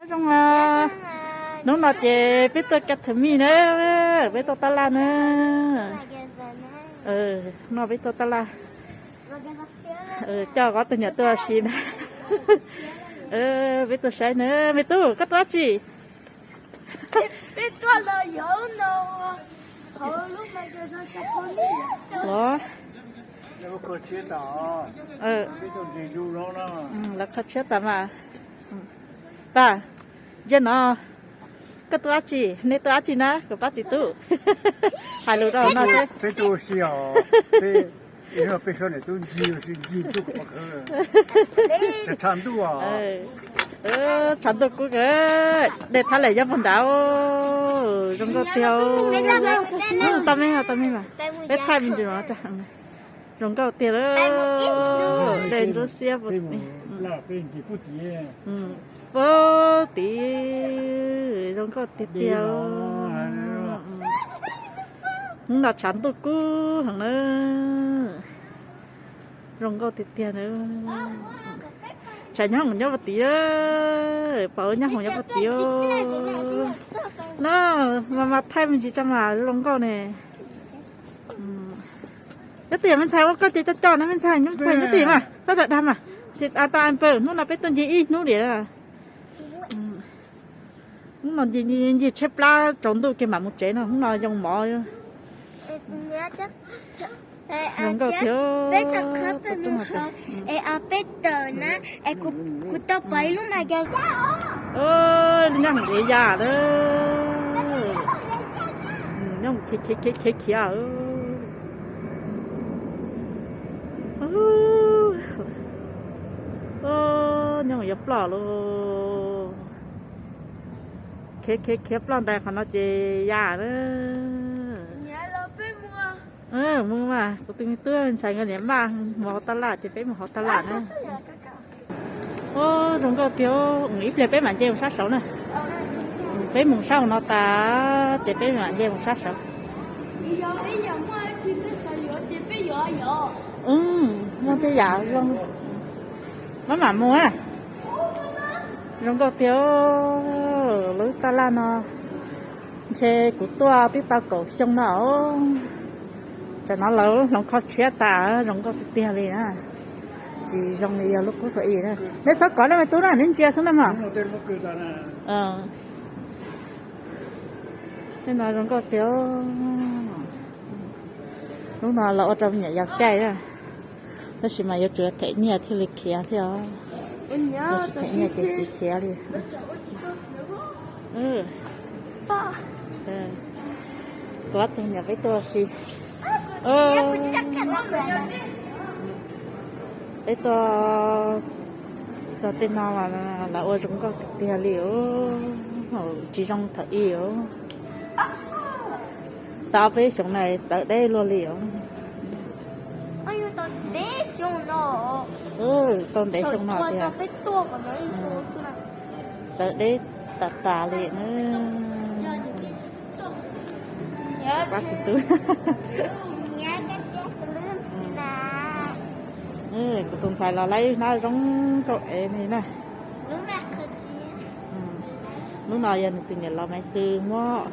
Zoo, hnub no ces peb tuaj ka thas mij na, peb tuaj tab laj na. No peb tuaj tab laj, coj ob tug niam tuaj si na. Peb tuaj saib na, me tub koj tuaj dab tsi? Los, lawv kho tshiab tas mas. Pab, ntsia no, koj tuaj dab tsi, nej tuaj dab tsi na, kuv pab txiv tub hais lus rau no seb. Peb tuaj ua si os, peb, peb sawv daws tuaj ncig ua si, ncig ntuj, tshav ntuj, tshav ntuj kub kawg, dej thab lawm nyob puag nrad, zoo nkauj tiag. Tau me, tau me mas, peb thaij me ntsis no, zoo nkauj tiag lawm, dej ntsuab xiab puag tim, puag tim, zoo nkauj tiag tiag. Hnub no tshav ntuj kub heev na, zoo nkauj tiag tiag na. Tsam nyob hoom nyob puag tim, pom nyob hoom nyob puag tim. No mas mas thaij me ntsis tso mas zoo nkauj ne. Nyob tim me ntxhais ua koj ces coj coj na me ntxhais, nyob ntxhais nyob tim mas txhob dag dag mas. Tsis tas npawg, hnub no peb tuaj ncig ib hnub li. Hnub no ncig tshaib plab tsaus ntuj kiag mam mus tsev no, hnub no yoo mov. Zoo nkauj tiag. Nyob hoom ya, nyob hoom khiav khiav khiav. Nyob hoom yuav ploj lauj. Khiav khiav khiav ploj ntais qhov no ces ya na. Mus mas, kuv tus me tub ntxhais nkawd niam npaj mov tab laj ces peb mus hauv tab laj na. Zoo nkauj tiag, ib pliag peb mam nce mus sab saud na. Peb mus sab hauv no tas ces peb mam nce mus sab saud. Muaj tej yam zoo, maj mam mus. Zoo nkauj tiag, lub tab laj no ntshe kuv tuaj twb tau kaum xyoo no. Tsam no lawv hloov kho tshiab tas, zoo nkauj tiag tiag li na. Tsis zoo li yog lub qub thaum ub na. Neb txhob kov nej me tub na, neb ntsia xwb na mog. Tej no zoo nkauj tiag. Lub no los ua rau me nyuam yaus caij na. Tab sis mas yuav tsum them nyiaj thiaj li khiav thiab os. Yuav tsis them nyiaj ces tsis khiav li. Kuv ob tug niam peb tuaj si. Peb tuaj txog tej no mas lawv ua zoo nkauj tiag tiag li os, tsis zoo thaum ub os. Tau peb xyoo na txawv deb luaj li os. Tau ntev xyoo no tiag. Txawv deb tas tas li na. Pab txiv tub. Kuv tus ntxhais los lawv hnab zoo nkauj es li na. Lub no yog nws tus niam laus Maiv Xwm muab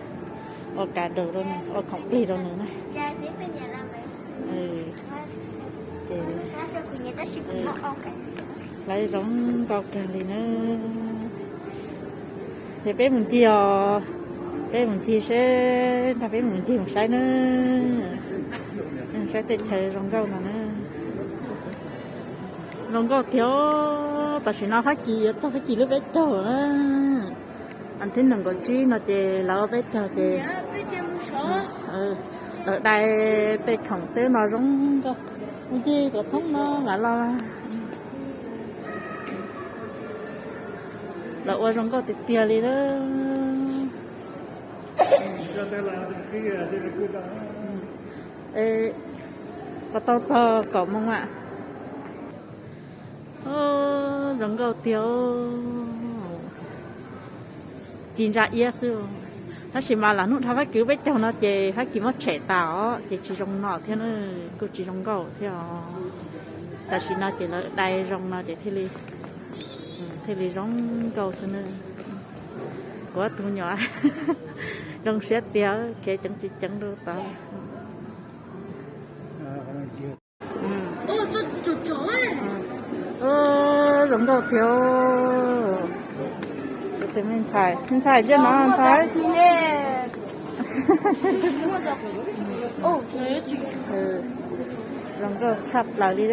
ua kas daus rau nws, ua khoom plig rau nws na. Ces lawv zoo nkauj kawg li na. Ces peb mus ncig os, peb mus ncig seb, nrog peb mus ncig mus saib na. Saib tej chaw zoo nkauj no na. Zoo nkauj tiag. Tam sim no Fab Kis yuav txog Fab Kis lub peb caug na. Thib nees nkaum tsib no ces lawv ua peb caug ces lawv dai tej khoom tej no zoo nkauj. Mus ncig kom thoob no mam los. Lawv ua zoo nkauj tiag tiag li lawm. Puas tau txog kaum moos a? Zoo nkauj tiag. Ci ntsa iab xwb. Tab sis mas lam hnub dhau Fab Kis peb caug no ces Fab Kis muab tshem tas os, ces tsis zoo no thiab na, kuj tsis zoo nkauj thiab os. Tam sim no ces lawv dai zoo no ces thiaj li, thiaj li zoo nkauj xwb na. Ua tus nyuam zoo siab tiag, kev ceev tsis ceev rau tod. Zoo nkauj tiag. Tus me ntxhais, me ntxhais ntsia no ntxhais. Zoo nkauj tshaj plaws li.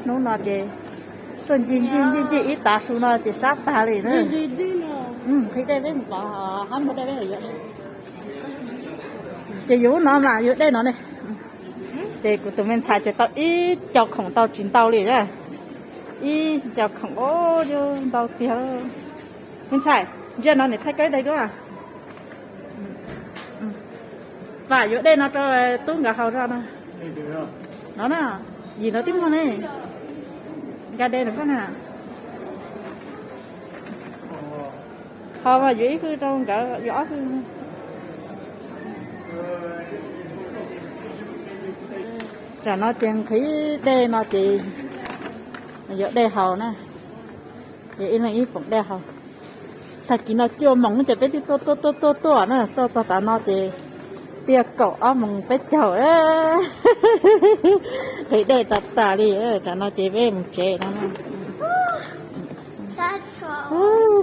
Hnub no ces tuaj ncig ncig ncig ncig ib tav su no ces sab tag li na. Nqhis dej peb mus pov hab muag dej peb yuav. Ces yus ub no mas yus dej no ne. Ces kuv tus me ntxhais ces tau ib co khoom tau tsis ntau li. Ib co khoom ntau tiag. Me ntxhais, ntsia no niam thaij koj ib daim duab. Vam yuav dej no rau tub nkawd haus zog no. No na, yim ntawd twb muag ne. Nkag dej ntawm koj na. Ho mas yuav ib hwj rau nkawd, yuav ob hwj. Tam no ces nqhis dej no ces yuav dej haus na. Yuav ib leeg ib poom dej haus. Tag kis no cuaj moos ces peb twb tuaj tuaj tuaj tuaj tuaj na, tuaj txog tav no ces tiaj kaum ob moos peb caug. Nqhis dej tas tas li, tam no ces peb mus tsev no.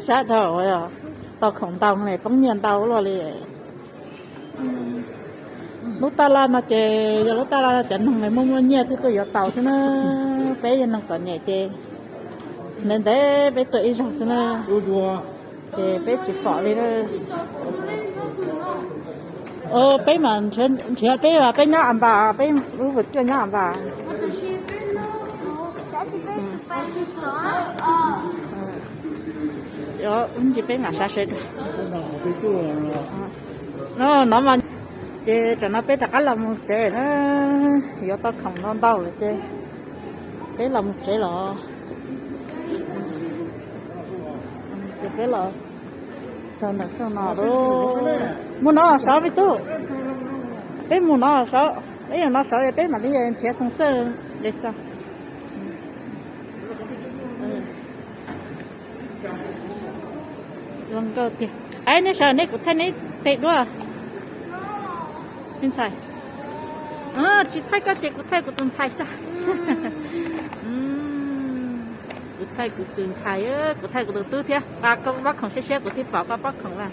Sab dhau, tau khoom ntau ne, poob nyiaj ntau luaj li. Lub taj laj no ces yog lub taj laj no cov noog muaj muaj nyiaj thiaj tuaj yuav tau xwb na. Peb yog neeg txom nyem ces ntev ntev peb tuaj ib zaug xwb na, ces peb tsis pom li. Peb mas nrhiav peb, peb nyob A Npas, peb lub vwm txiaj nyob A Npas. Ntsis peb mam sawv sawv. No mas ces tam no peb rov qab los mus tsev na, yuav tau khoom ntau ntau lawm ces peb los mus tsev los. Ces peb los txog ntawm rooj no lawm. Mus no saud me tub. Peb mus no saud, peb mus no saud peb mam li nrhiav xoo xwb li xwb. Zoo nkauj tiag. Aib, neb sawv nej kuv thaij neb tej duab. Me ntxhais, tsis thaij koj ces kuv thaij kuv tus ntxhais xwb. Kuv thaij kuv tus ntxhais, kuv thaij kuv tus tub thiab. Koj pob khoom siab siab kuv thiaj pom koj pob khoom lawm.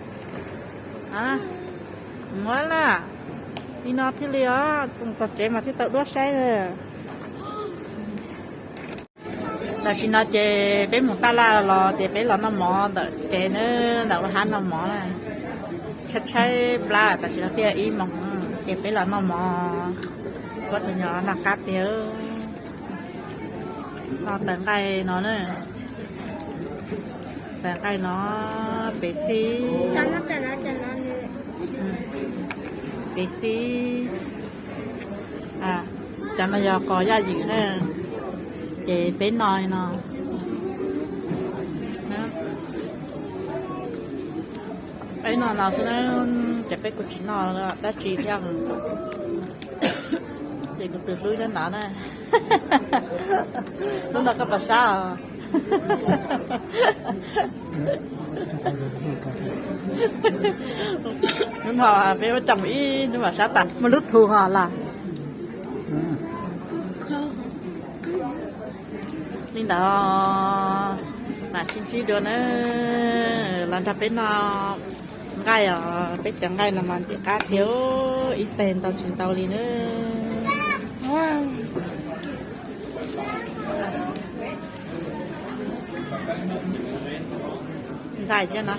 Muab lawm. Li no thiaj li os, txog tsev mas thiaj tau duab saib. Tam sim no ces peb mus taj laj los ces peb los noj mov ntawm kev na, ntawm lub hab noj mov na. Tshaib tshaib plab tam sim no tiaj ib moos ces peb los noj mov. Kuv tus nyuam noj qab tiag. Noj tawv nqaij no na. Tawv nqaij no, pem xib. Pem xib. Cov no yog qos yaj ywm na, ces peb noj li no. Peb noj no xwb na, ces peb kuj tsis noj dab tsi thiab. Ces kuv tus hlub nyob ntawd na. Hnub no koj puas sab os? Hnub no peb ua coj mus ib hnub mas sab tas, muaj lub txhuv ho lawm. Li ntawd mam sib ntsib dua na, los nrog peb noj nqaij os, peb cov nqaij no mas ntxim qab thiab, ib teg ntau tsis ntau li na. Ntxhais thiab no.